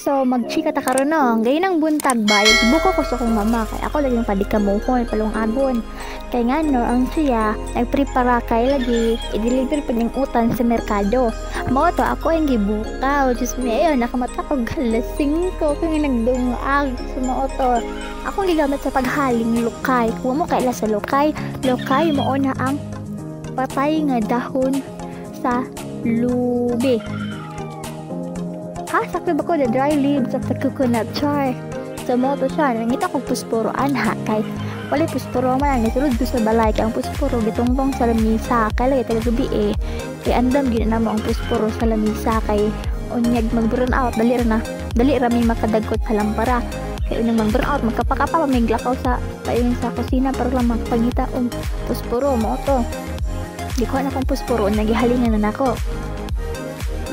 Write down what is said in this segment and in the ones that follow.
So magchika ta karon no, gayon ang buntag ba, buko ko sa akong mama kay ako lagi padikamuhon palungagon. Kay ngano ang siya nagprepara kay lagi i-deliver pa niyang utan sa merkado. Mao to ako ang gibukaw. Diyos mi ayo nakamata ko alas 5 kay nagdungag. So mao to akong gigamit sa paghaling lukay. Kung mo kaila sa lukay, lukay mao na ang patay nga dahon sa lubi. Ha, sakto ba ko the dry leaves of the coconut char. So mo to siya, nangita kog pusporo anha kay walay pusporo man ang nisulod ko sa balay kay ang pusporo gitungtong sa lamisa kay lagi taga gabi eh. Kay andam gyud na namo ang pusporo sa lamisa kay unyag mag-burn out dali ra na, dali ra mi makadagkot sa lampara. Kay unang mag-burn out magkapakapa pa may glakaw sa payon sa kusina para lang makapangita og pusporo mo to. Di ko na akong pusporo nagihalingan na nako.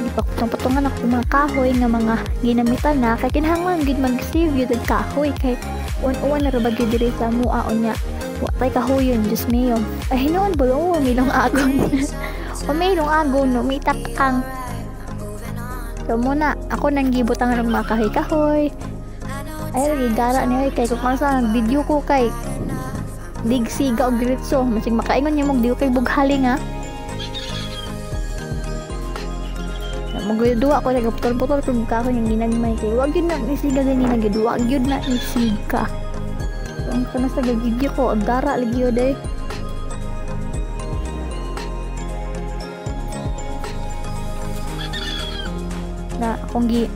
Gipatong-patungan ako mga kahoy nga mga ginamitan na kay kinahanglan gid mag-save gyud og kahoy kay uwan-uwan na ra ba gyud diri sa mua unya wa tay kahoyon, Diyos mio. Ay hinuon ba o milong agon. O milong agon no mitak ang. So muna ako nang gibutangan og mga kahoy-kahoy. Ay lagi gara ni oy kay kung sa video ko kay digsiga og diretso masig makaingon niya mog di ko kay bughaling ha. Magduwa ko like putol-putol kung kahoy yung ginagmay kay wag yun na nisiga ganina gyud, wag yun na nisiga. So ang kana sa video ko ang gara lagi yun eh. Na akong gi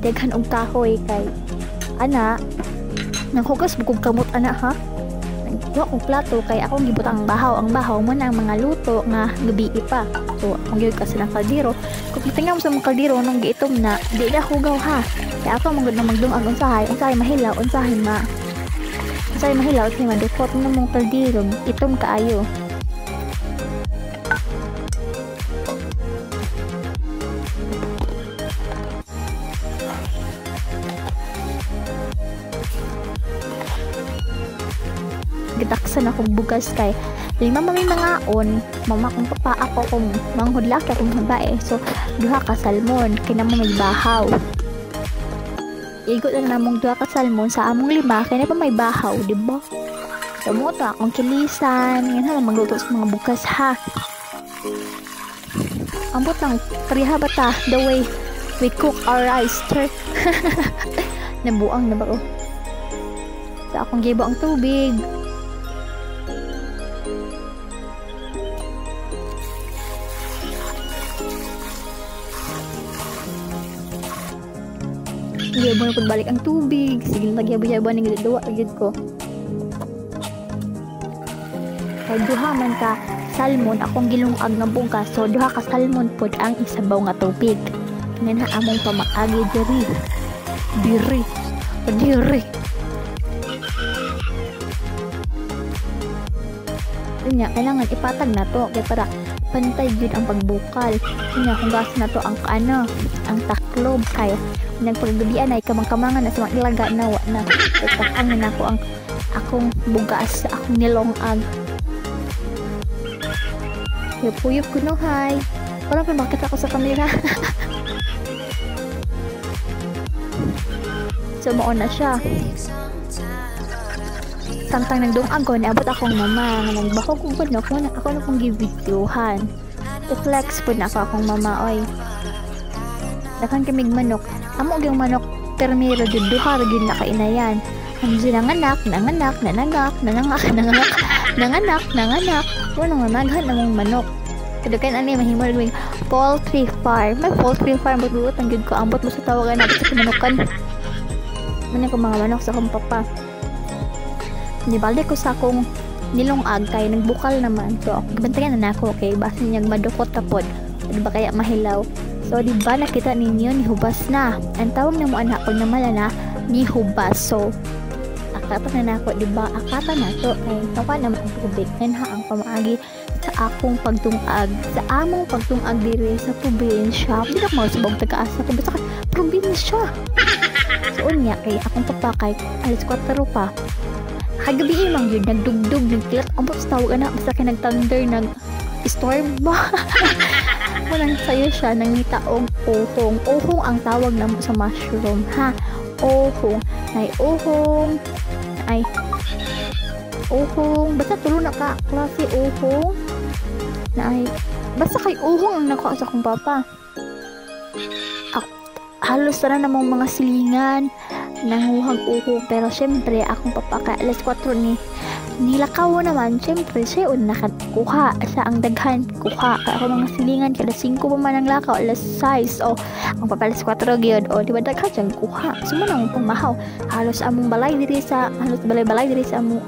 daghan og kahoy kay ana nanghugas bukog kamot ana ha. Nagkuha kong plato kay akong gibutang ang bahaw. Ang bahaw mo na ang mga luto nga gabi pa. So akong gihug kasi ng kaldero. Kung titingnan mo sa mga kaldero nung giitom na, di na hugaw ha. Kaya ako manggod na magdungag unsahay, unsahay mahilaw, unsahay ma. Unsahay mahilaw, unsahay madukot na mong kaldero, itom kaayo. Gidaksan akong bugas kay lima mami mangaon, mama kong papa ako kung manghud laki akong babae. So duha ka salmon kay namo may bahaw. Igot na namong duha ka salmon sa among lima kay na pa may bahaw, di ba? So mo to akong kilisan, yan ha magluto sa mga bugas ha. Ambot lang pareha ba ta the way we cook our rice, sir. Nabuang na ba ko? Sa akong gibo ang tubig. Giyabo na balik ang tubig. Sige na nagyabo-yabo ning duwa gyud ko. Kay duha man ka salmon akong gilungag nga bugas. So duha ka salmon pod ang isabaw nga tubig. Ngan ha among pamaagi diri. Diri. Diri. Unya kailangan ipatag na to kay para pantay gyud ang pagbukal. Unya kung gas na to ang ano, ang taklob kay nagpaggabian ay kamang-kamangan na sa mga ilaga na wa na. Takang na ako ang akong bugas, akong nilongag. Yupuyop ko no, hi. Wala pa makita ko sa kamera. So mao na siya. Samtang nagdungag ko, niabot akong mama nga nagbahog ko gud ako na ako na kong givideohan. I-flex pud na ako akong mama oy. Daghan kamig manok. Amo gyung manok permiro jud duha ra gyud nakainayan. Ang nanganak, nanganak, nanangak, nanangak, nanganak, nanganak, nanganak. Wala nga naghan among manok. Kadukan ani mahimo ra poultry farm. May poultry farm but buot ang gyud ko ambot mo sa tawagan nato sa manukan. Man ko mga manok sa akong papa. Nibalde ko sa akong nilongag kay nagbukal naman. So gibantayan na nako kay basin niyang madukot tapod. Di ba kaya mahilaw? So di ba nakita ninyo nihubas na. Ang tawag na mo anak pag namala na nihubas. So akata na nako di ba? Akata na to kay tawa naman ang tubig. Nganha ang pamaagi sa akong pagtungag, sa among pagtungag diri sa probinsya. Di na mo sa bog taga-asa ko basta probinsya. So unya kay akong papa kay alas 4 pa. Kagabi man gyud nagdugdug nagkilat ambot sa tawag anak basta kay nag-thunder nag storm ba. Munang sayo siya nangita og uhong. Uhong ang tawag namo sa mushroom, ha. Uhong. Nay uhong. Ay uhong. Basta tulo na ka klase uhong. Nay basta kay uhong ang nakuha sa akong papa. Halos tanan namong mga silingan nanguhag uhong, pero syempre akong papa kay alas 4 ni nilakaw naman, syempre siya una nakakuha, siya ang daghan kuha. Kaya ako mga silingan kay alas 5 pa man ang lakaw, alas 6, o ang papa alas 4 gyud, o di ba daghan siyang kuha. So mo nang pamahaw, halos among balay diri sa, halos balay-balay diri sa among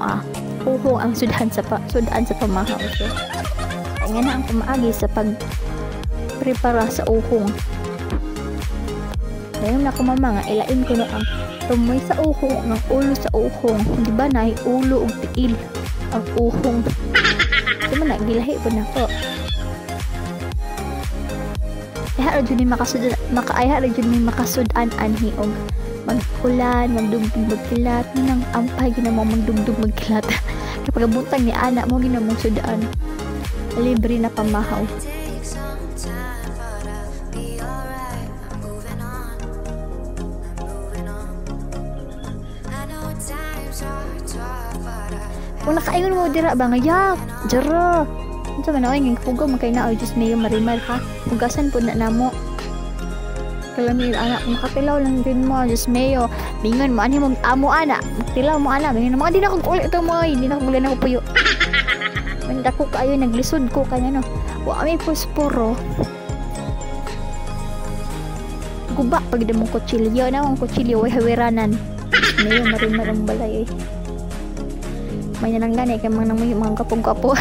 uhong ang sudan sa sudan sa pamahaw. So ay nga na ang pamaagi sa pag prepara sa uhong. Dayon na ko mama nga ilain ko no ang tumoy sa uhong, ang ulo sa uhong. Di ba na ulo ug tiil ang uhong. So man na gilahi po nako. Ayha ra jud ni makasud, makaayha ra jud ni makasud-an anhi og mag-ulan, magdugdug magkilat, nang ampay ginamong magdugdug magkilat. Kapag buntag ni ana mo ginamong sudan. Libre na pamahaw. Kung nakaingon mo dira ba nga yak, jara. Unsa man oy nga pugaw man kay na oy, Diyos mayo marimar ha. Hugasan pud na namo. Kalami ana makatilaw lang din mo, Diyos mayo. Mingon mo ani mong amo ana, tilaw mo ana, mingon mo di na kog uli ito mo, hindi na kog uli na ko puyo. Man dako kaayo naglisod ko kanya no. Wa may posporo. Guba pag mong kutsilyo na mong kutsilyo way hawiranan. Mayo marimar ang balay eh. May nalang gani kay mga nang mga kapog-kapo.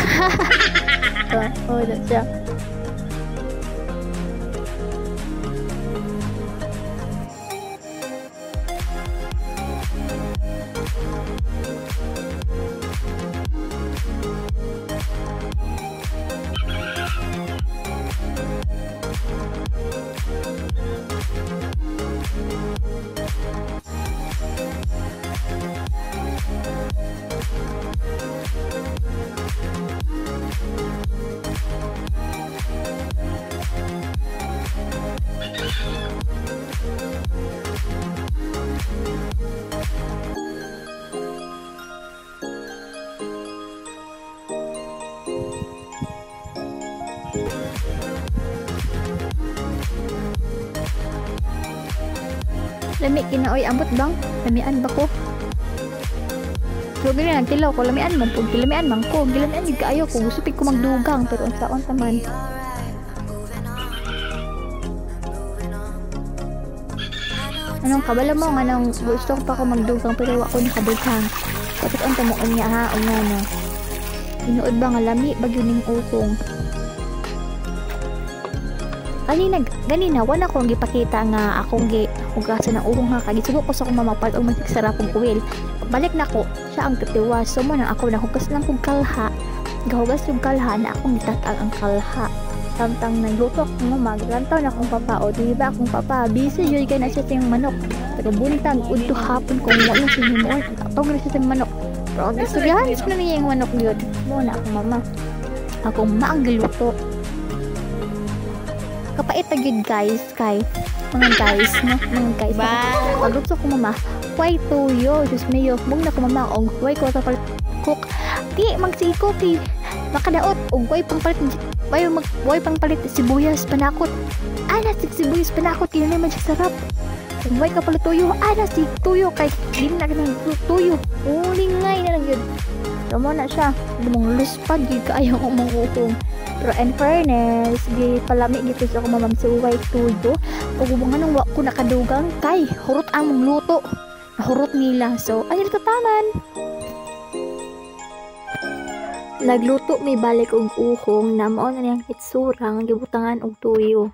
Oh, that's siya. Lami kinaoy ambot bang lamian ba ko? Pero ganyan nagtilaw ko lamian man pug lamian man ko gilamian gid kaayo ko gusto pig ko magdugang pero unsaon ta man. Anong kabalo mo nga nang gusto ko pa ko magdugang pero wa ko nakadugang. Dapat unta mo unya ha unya no. Tinuod ba nga lami bagyo ning ukong. Kanina ganina wala akong gipakita nga akong gi hugasan ang uhong ha kay gisugo ko sa akong mama pag og magsiksara kong oil. Pagbalik nako siya ang katiwas, so mo nang ako nahugas lang kog kalha. Gahugas yung kalha na akong gitatag ang kalha. Samtang nagluto akong mama, gilantaw na akong papa o di ba akong papa busy jud kay na siya sa manok. Pero buntag udto hapon kung wala siya himuon, atog na siya sa manok. Pero ang istoryahan na niya yung manok gyud. Mo na akong mama. Akong mama ang giluto. Kapait na gyud guys kay mga guys no, mga guys. Pagluto ko mama, way tuyo, Diyos mayo, mong na ko mama og way ko sa palit cook. Di magsigo kay makadaot og way pang palit, way mag way pang palit sibuyas panakot. Ana sig sibuyas panakot kay naman siya sarap. Kung way ka palit tuyo, ana sig tuyo kay di na kanang tuyo. Ulingay na lang gyud. So mo na siya, lumong luspad gyud kaayo ang umong uhong. Pero in fairness, gi palami gito sa akong mamam si way tuyo. Ug nganong wa ko nakadugang kay hurot among luto. Nahurot nila. So ay tataman. Nagluto mi balik og uhong na mao na niyang itsura nga gibutangan og tuyo.